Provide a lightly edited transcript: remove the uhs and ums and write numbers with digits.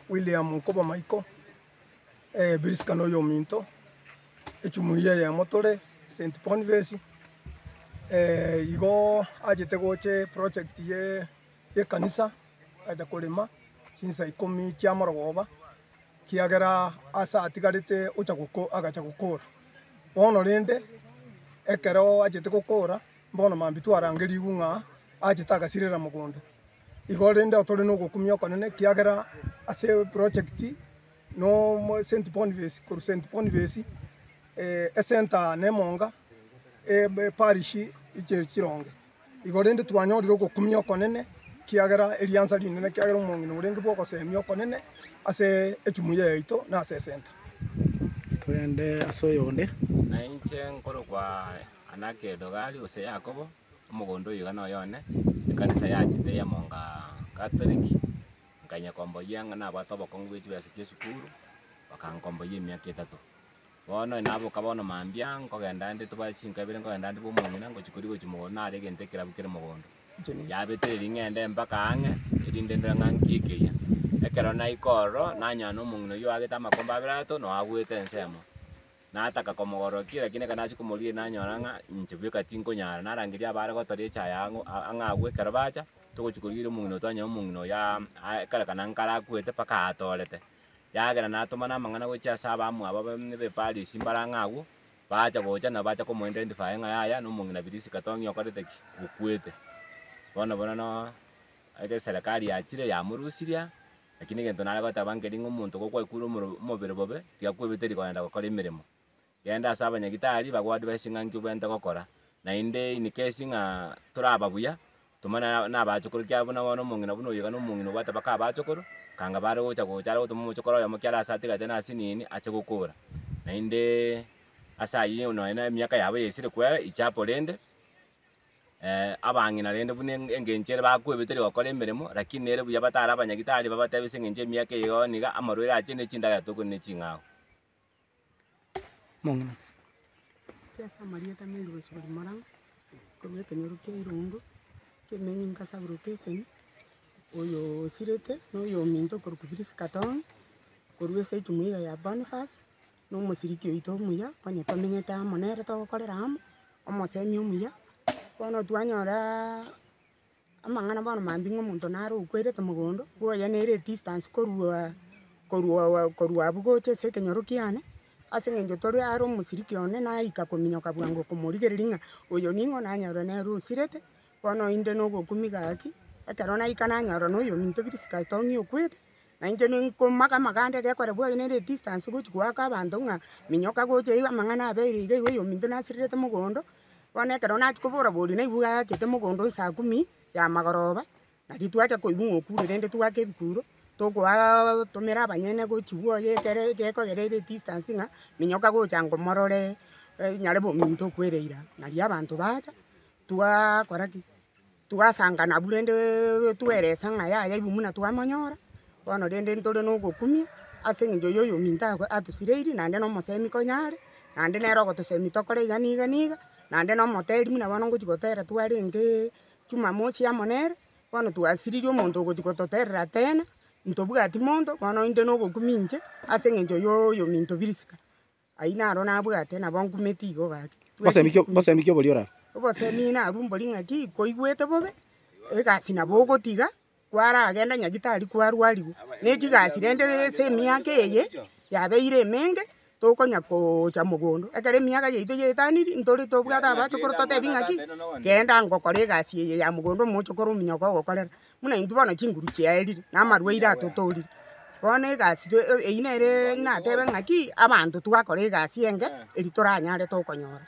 William Nkoba Maiko, Priska noyominto, echumuiya eyemo tore St. Boniface, igo achete gocha eproject ye ekanisa, agacha korema chinsa ikomi chia amarogoba, ekiagera ase atigarete ocha goko agacha gokora. Bono rende, ekero achete gokora, bono mambia twarangerigwe ng'a achete agasirera mogondo. Igo rende tore na ogokumia okonene ekiagera ase eproject no St. Boniface korwa St. Boniface esenta na emonga eparish chironge. Igo rende twanyorire ogokumia okonene ekiagera eriansa rinene ekiagera omong'ina orenge bwogosemia okonene ase echumuiya yaito na ase esenta. Togende ase oyonde. Na inche nkorokwa Anake Dogari, gose Yakobo, omogondo oyo iga noyo one, ekanisa yachete y'Emonga Catholic, nkanyekomboyia ng'a nabwate obokong'u bwe chibesa chia esukuru, bakankomboyia emiaka etato. Bono naboka bono mambia, nkogenda nde tobwate chinka ibere nkogenda nde bwa omong'ina ngochia koria gochia mogondo nare egento ekerabu kere mogondo. Yabetereria ng'ende mpaka ang'e, erinde ndore ng'a nki ekeya. Ekero naika ororo, nanyora na omong'ina oyio oagete amakombe abere atato, noo agwete ensemo. Nataka komogorokia, lakini ekero nachia komorigia nanyora ng'a inche bweka tinkonyara, narangeria abare gotoria echaye ang'o ang'e agwo ekero bacha, togochia korigereria omong'ina oyo twanyora omong'ina oyo aa ekerekana nkare akwete mpaka atorete. Yagera natomana amang'ana gochia ase abamwabo b'eparisi mbare ang'e agwo, bacha gocha nabo bacha komo identify ng'a yaya na omong'ina Birisi Katong'i okorete ki? Okwete. Bono bono noo eserekari yachire yamorusiria. Lakini egento nare goteba nkeri ng'a omonto gokwaikure omoro omobere bobe, tiga kwebete kogenda gokora emeremo. Genda ase abanyagitari bago advise ng'a nki obwenerete gokora. Naende in case ng'a toraba buya, tomanye na na abachokoro kiagera buna bono omong'ina buna oyo iga na omong'ina obwate mpaka abachokoro, kanga bare gocha gocha are gotoma omochokoro oyomo kiagera ase atigate na asinini ache gokora. Naende ase ayio nonye na emiaka yabo yaisire kwera, ichapo rende. Abang'ina rende buna engencho ere bakwebeteria gokora emeremo, lakini nere buya batare abanyagitari babatebie ase eng'encho emiaka eye bono iga amarwaire ache ne chindagera tokonywa ne ching'ao. Omong'ina. Inche ase amarieta Mary Bosibori Morang'a, korwa ekenyoro kia Irongo, kemenyi nka sub location, oyo osirete na oyo ominto okorokwa Phyllis Katong'i, korwa ase ejumuiya ya Boniface, na omosiriki oito omuya, onye tomenyete amo nere togokorera amo, omosemi omuya, bono twanyoraa amang'ana bono mambia ng'a omonto nare okwerete mogondo, bwoye nere edistance korwa korwa korwa abwo gocha ase ekenyoro kiane, ase eng'encho tore are omosiriki one naika kominyoka bwango komorigereria ng'a oyo ning'o nanyora nere osirete, bono inde na ogokumia gaki, ekero naika nanyora na oyominto Phyllis Katong'i okwete. Na inche ninkomaga amaganda egekore bwoye nere edistance gochia goaka abanto ng'a minyoka gocha iga amang'ana abeire iga iga oyominto nasirerete mogondo, bono ekero nachia kobora boria naigwe achete mogondo nsaa kumi ya magoroba, nario twacha koigwa ng'a okure rende twake ebikuro, tokoaa tomera abanyene gochia bwoye ekere gekogera ere edistance ng'a minyoka gocha ngomorore nyarebe ominto okwere ira. Nario abanto bacha, twakora ki. Twasangana abwo rende tweresa ng'a yaya ibu buna twamonyora, bono rende ntore na ogokumia. Ase eng'encho ya oyominto ago atosireiri, naende na omosemi konya are, naende nere ogotosemia tokore iga na iga na iga, naende na omoteri buna bono ngochi gotera twarenge jumamosi amo nere, bono twasiririe omonto ogochi gototerera tena, ntobwati monto, bono inde na ogokumia inche, ase eng'encho ya oyominto Birisika. Ayio naro nabwate nabo nkumeti igo gaki. Bosemi ki bosemi ki oboria orabe? Obosemi nabwo mbori ng'aki, koigwete bobe, egasi nabo ogotiga, kwaragenda nyagitari kwarwariwa, ne chigasi rende ase emiaka eye, yabeire emenge, tokonya koocha mogondo. Ekero emiaka yaito yaetaniri, ntore tobwate abachokoro totebi ng'aki, genda ngokora egasi eye ya mogondo omochokoro ominyoka ogokorera. Buna intwe bono chinguru chiaerire, na amarwaire atotorire. Bono egasi eyio nere natebe ng'aki, abanto twakora egasi enge, eri toranyare tokonyora.